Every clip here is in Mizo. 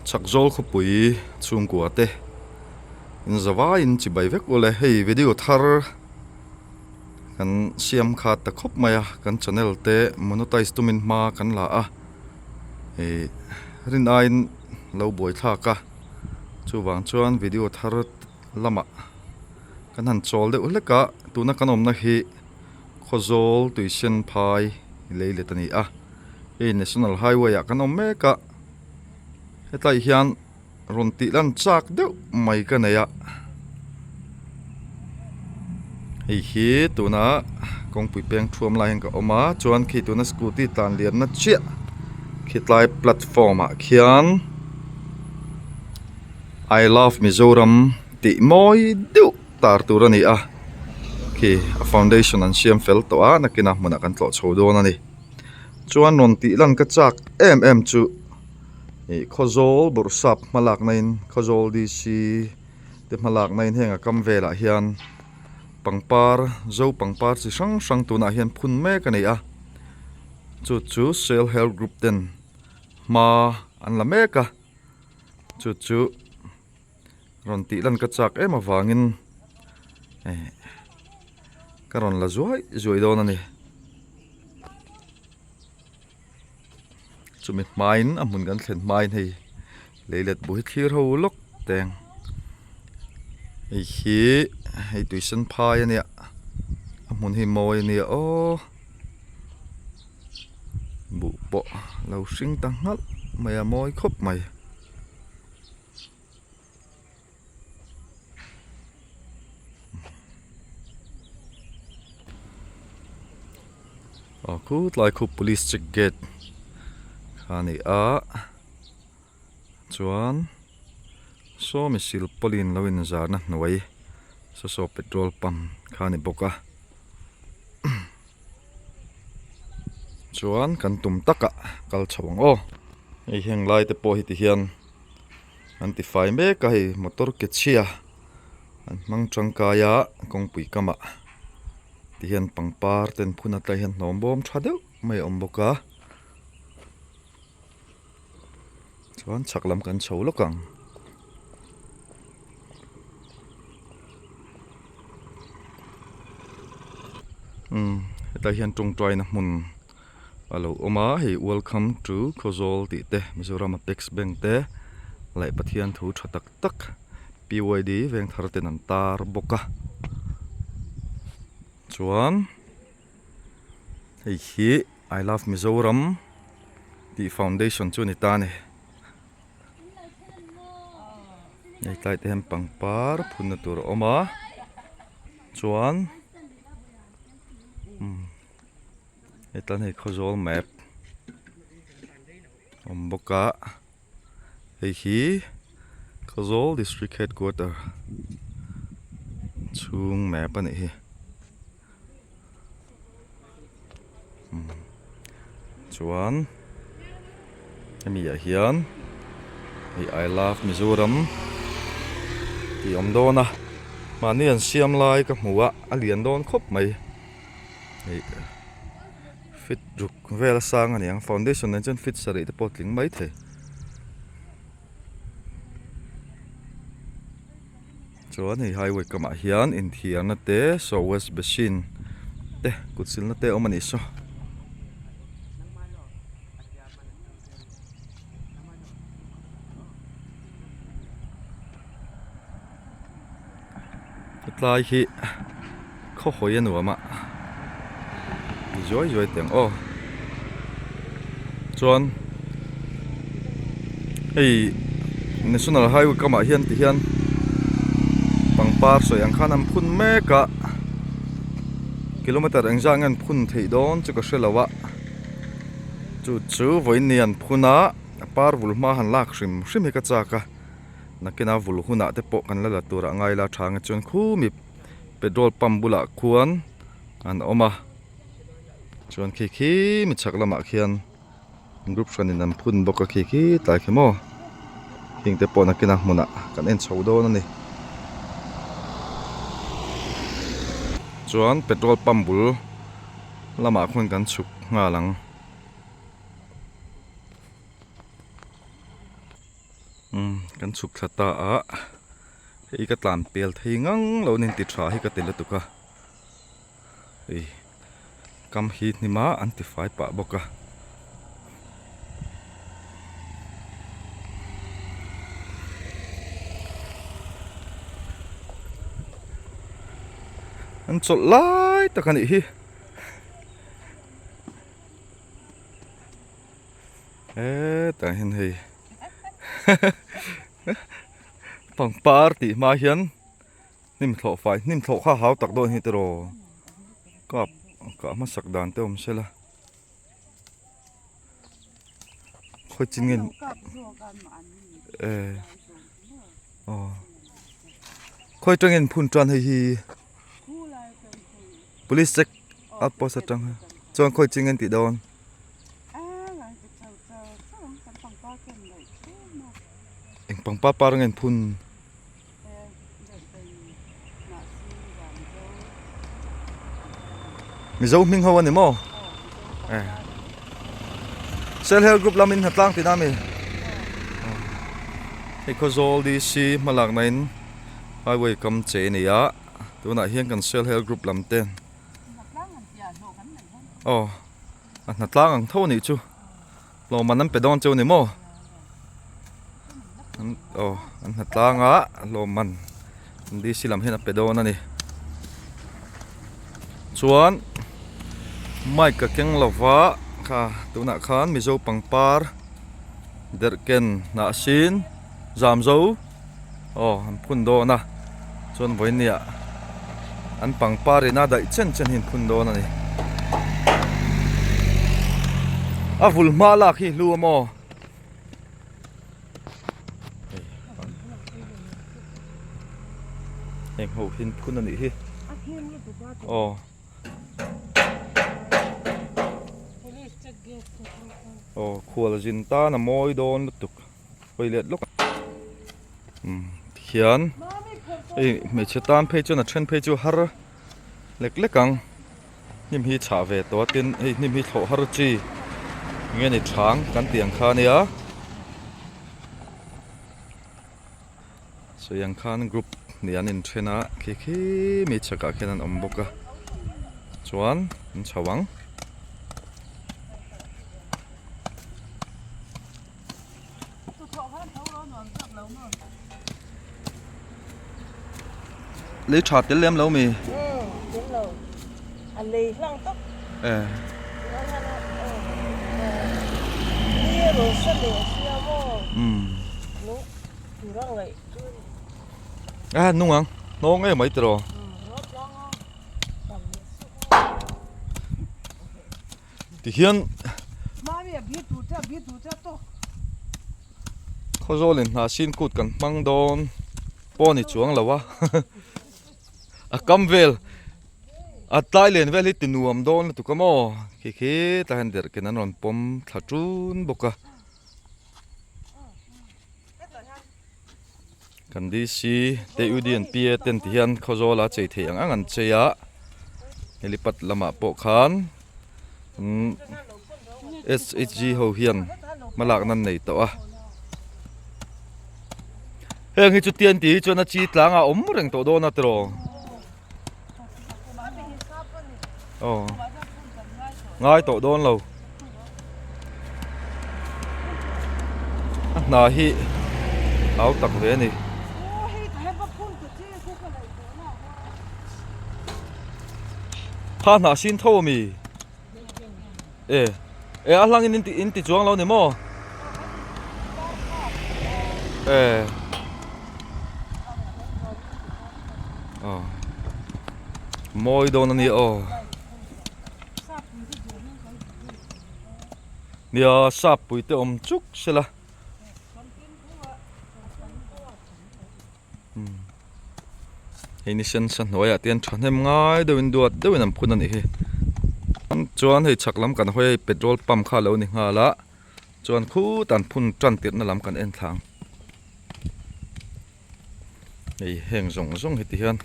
Chhakzawl khawpui chhungkua te in zavaiin chibai vek ule hei video thar kan siam kha ta khawp mai a kan channel te monetize tumin hma kan la a ih rin aiin lo buai thlak a chuvang chuan video thar lamah kan han chawl deuh hlek a tuna kan awmna hi Khawzawl tuisen phai lei let a ni a hei national highway ah kan awm mek a hetlai hian rawn tih lan chak deuh mai ka nei a hei hi tuna kawngpui peng thuam lai hian ka awm a chuan khi tuna scooty tlan lian na chiah khitlai platform ah khian I love Mizoram tih mawi deuh tar tur a ni a khi a foundation an siam fel tawh a nakinah hmunah kan tlawh chho dawn a ni chuan rawn tih lan ka chak em em chu ih Khawzawl bawrhsap hmalak na in Khawzawl D_C te hmalak na in heng a kam velah hian pangpar zo pangpar chi hrang hrang tunah hian phun mek a ni a chu chu self help group ten hma an la mek a chu chu. Rawn tih lan ka chak em avangin eh ka rawn la zuai zuai dawn a ni. Chumi hmain a hmun kan thlen hmain hei leilet bu hi thlir ho lawk teng. Hei hi hei tuisen phai a nia a hmun hi mawi a nia aw. Buh pawh lo hring ta nghalh mai a mawi khawp mai. Aw khu tlai khu police check gate kha a ni a chuan saw mihsil pawlin lo inzarna hnuai saw saw petrol pump kha a ni bawk a chuan kan tum takah kal chho ang aw hei heng lai te pawh hi ti hian an ti fai mek a hei motor ke chhia an hmang tangkai a kawngpui kamah ti hian pangpar te an phun a tlai hian hnawm bawm tha deuh mai a awm bawk a chuan chhak lam kan chho lawk ang. Umm hetlai hian tawngtaina hmun a lo awm a hei welcome to Khawzawl tih te Mizoram apex bank te leh Pathian thu tha tak tak P_Y_D vengthar ten an tar bawk a chuan hei hi I love Mizoram tih foundation chu a ni ta a ni. Hei tlai te hian pangpar phunna tur a awm a chuan umm hetlai hei Khawzawl map a awm bawk a hei hi Khawzawl district headquarter chhung map a nih hi. Chuan hemi ah hian hei I love Mizoram tih a awm dawn a mahni an siam lai ka hmu a a lian dawn khawp mai hei feet ruk vel a sang a ni ang foundation nen chuan feet sarih te pawh a tling maithei. Chuan hei highway kamah hian inthiarna te saw wash basin te kut silna te a awm a nih saw. Hetlai hi khaw hawi a nuam a ti zuai zuai teh ang aw chuan hei national highway kamah hian ti hian pangpar sawi ang khan an phun mek a kilometer engzah nge an phun theih dawn chu ka hre lo a chu chu vawiin ni an phun a a par vul hma han lak hrim hrim hi ka chak a. Nakina vul hunah te pawh kan la la tur ah ngai la tha ang e chuan khumi petrol pump bulah khuan an awm a chuan khi khi mi chhak lamah khian group hran in an phun bawk a khi khi tlai khi maw heng te pawh nakina hmunah kan en chho dawn a ni chuan petrol pump bul lamah khuan kan chhuk nghal ang. Umm kan chhuk thla ta a hei ka tlan pel thei ngang lo nen ti tha hi ka ti lutuk a hei kam hi hnim a an ti fai pah bawk a. An chawlh lai tak a nih hi. Hetah hian hei pangpar tih hma hian hnim thlawh fai hnim thlawh kha a hau tak dawn hi tiraw kap kah hmasak dan te awm sela khawi chin nge eh aw khawi tangin phun tan hei hi police check outpost atang chuan khawi chin nge an tih dawn. Eng pangpar par nge an phun? Mizo hming ho a ni maw? Self help group lamin hnatlang tihna a mi? Hei Khawzawl DC hmalakna in highway kam che a ni a, tunah hian kan self help group lam ten aw. A hna tlang ang tho a nih chu hlawm an pe dawn cheu a ni maw aw an hna tlang a hlawm man D_C lam hian a pe dawn a ni chuan mic a keng lo va kha tunah khan mizo pangpar derhken hnah sin zam zo aw an phun dawn a chuan vawinia an pangpar in a daih chen chen hi an phun dawn a ni a vul hma lak hi hlu a maw heng ho hi an phun a nih hi aw. Aw khual zin tan a mawi dawn lutuk. Hawi let lawk umm tikhian hei hmeichhe tan phei chuan a then phei chu har lek lek ang hnim hi chhah ve tawh a tin hei hnim hi thlawh har chi nge ni thang kan tih ang kha ania sawi ang khan group nih an inthen a khi khi mi chhakah khian an awm bawk a chuan an chho ang. Lei tha tel lem lo mi? Umm tel lo. A lei hlang tawp. Eh. Ni a rawn sa leh sia maw? Umm. Nung tur a ngaih chu a ni. A nung ang. Hnawng em mai tiraw? Umm rawt tlang a. Tam leh suh a. Tihian Khawzawl in hna sin kut kan hmang dawn pawh a ni chuang lo a a kam vel a tlai len vel hi ti nuam dawn lutuk a maw khi khi tlai hian derhken an rawn pawm thla tun bawk a kan D_C te U_D and P_A ten ti hian Khawzawl a chei theih ang ang an chei a helipad lamah pawh khan umm S_H_G ho hian hma lakna an nei tawh a heng hi chu tian tih hi chuan a chi tlang a awm reng tawh dawn a tiraw aw ngai tawh dawn lo. A hna hi hau tak ve a ni. Kha hnah sin tho a mi? E e a hlangin in ti in ti chuang lo ni maw? E aw mawi dawn a nia aw. Nia sap pui te awm chuk sela hei ni sen sa hnuaiah te hian thahnem ngai deuhin duat deuhin an phun a nih hi chuan hei chhak lam kan hawi a hei petrol pump kha a lo ni nghal a chuan khutah an phun tan tirhna lam kan en thla ang. Hei heng zawng zawng hi ti hian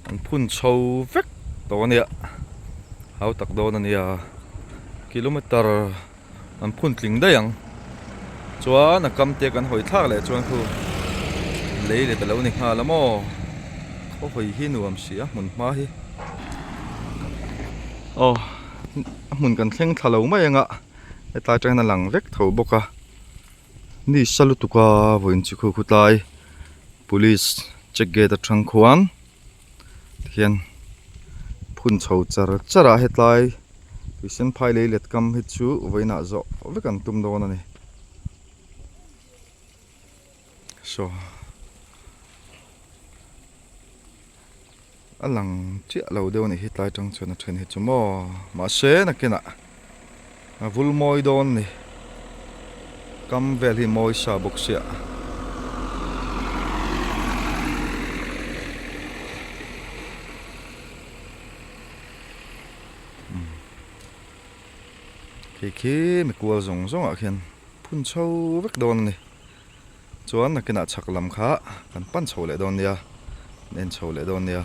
an phun chho vek tawh a nia hau tak dawn a nia kilometer an phun tling daih ang. Chuan a kam te kan hawi thlak leh chuan khu lei let a lo ni nghal a maw khaw hawi hi nuam si a hmun hma hi aw a hmun kan thleng thla lo mai anga hetlai atang hian a lang vek tho bawk a ni sa lutuk a vawiin chu khu khutlai police check gate atang khuan. Tikhian phun chho char char a hetlai tuisen phai lei let kam hi chu vawiinah zawh vek an tum dawn a ni. Saw a lang chiah lo deuh a nih hi tlai tang chuan a then hi chu maw mahse nakinah a vul mawi dawn a ni kam vel hi mawi sa bawk sia. Khi khi mikual zawng zawng ah khian phun chho vek dawn a ni chuan nakinah chhak lam kha kan pan chho leh dawn nia kan en chho leh dawn nia.